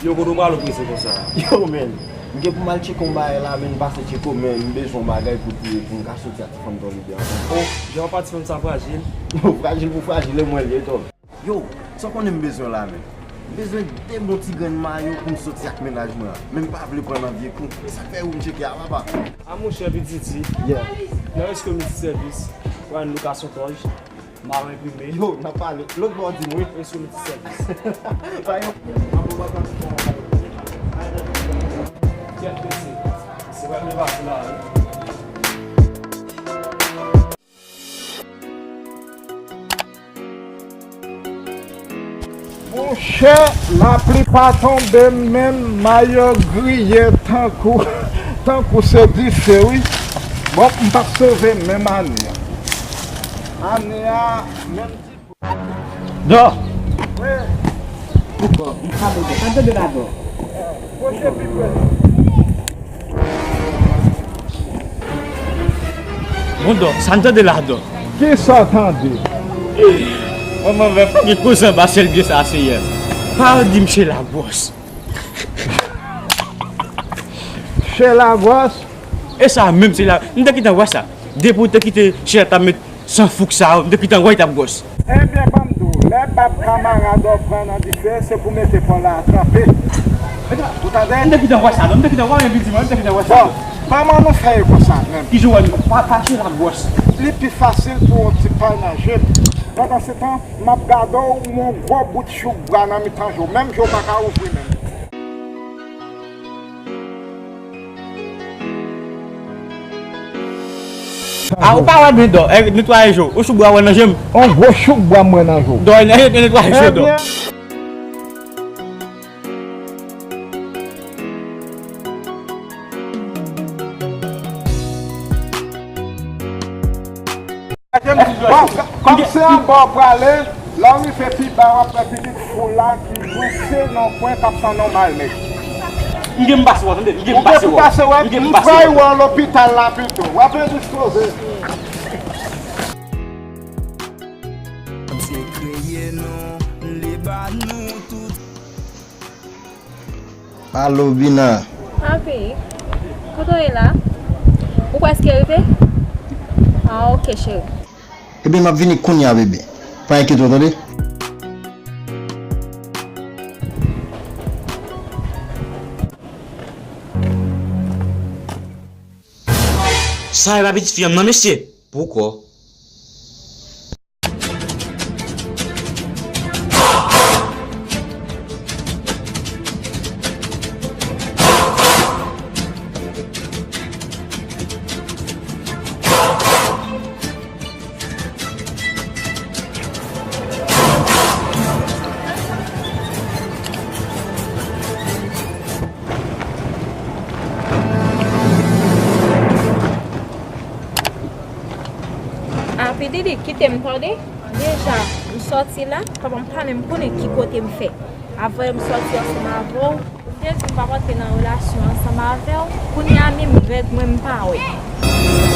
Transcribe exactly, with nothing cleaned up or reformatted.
Yo, kote w prale w prese konsa? Yo, men, m gen pou m al tcheke yon bagay la, men m pase tcheke w, men m bezwen yon bagay pou di, pou m ka soti ak ti fanm Tòlide an. Oh, jan w pa ti fanm sa frajil. Yo, frajil pou frajil, e mwen l ye, Tòl. Yo, sa w konnen m bezwen la, men? M bezwen de bon ti grenn mayo pou m soti ak mennaj mwen an. Men m pa vle pran nan vye kou. Sa k fè ou m tcheke a, papa? A monchè, P D T, yeah, nan Resto Miltisèvis, w a jwenn lokasyon tòj, mayo enprime. Yo, n ap pale. Lòt bò di m, wi. Resto Miltisèvis. Pa yon. Kèt mesye. Se pa vle pase la, wi. Monchè, lapli pa tonbe, men mayo griye tankou, tankou se dife, wi. Bon, m p ap sove menm ane a. Ane a, menm ti. Dò! Wi. Poukò? M pa bezwen. Sa m tande la, Dò. Monchè, pi pre. Bon, Dò, sa n tande la, Dò? Kisa w tande? Manman, men fò gen koze anba syèl byen sa, Seyè. Pawòl di m Chè Lagwòs. Chè Lagwòs? E sa menm, se la, m te gentan wè sa. Depi w te kite Chè a t ap met san fouk sa yo, m te gentan wè l t ap gwòs. Ebyen, ban m di w, lè bab kamarad ou pran nan dife, se pou mete kò la tranpe. Ou tande? M te gentan wè sa, non, m te gentan wè, men piti mwen, m te gentan wè sa. Bon, kòman nou fè ye konsa menm? Ki jan w wè nou? Pa, pa Chè Lagwòs. Li pi fasil pou yon ti pay nan je m. Pandansetan, m ap gade w, yon gwo bout chouk bwa nan mitan je w. Menm je w pa ka ouvri menm. A, ou pa wè byen, Dò, e, netwaye je w. Ou chouk bwa wè nan je m. On gwo chouk bwa mwen nan je w. Dò, e, e, netwaye je w, Dò. Ebyen. Bon, kòm se anba w prale, lè w rive pi ba, w ap wè pitit fou la ki bouse nan kwen k ap tann yon mal nèg. M gen m pase wè, tande, m gen m pase wè. Ou gen pou pase wè, m pral wè w lopital la pito. W ap endispoze. Se kreye nou, li ba nou tout. Alo, Bina. Papi, kote w ye la? Ou prèske rive? Ah, ok, cheri. Ebyen, m ap vini kounye a, bebe. Pa enkyete w, tande? Sa e pa pitit fi an m nan, mesye? Poukò? Ah, P Diddy, kite m tande. Deja, m sòti la, papa m pa menm konnen ki kote m fè. Avè m sòti ansanm avè w, ou te di m p ap antre nan relasyon ansanm avè w. Kounye a menm règ mwen m pa wè.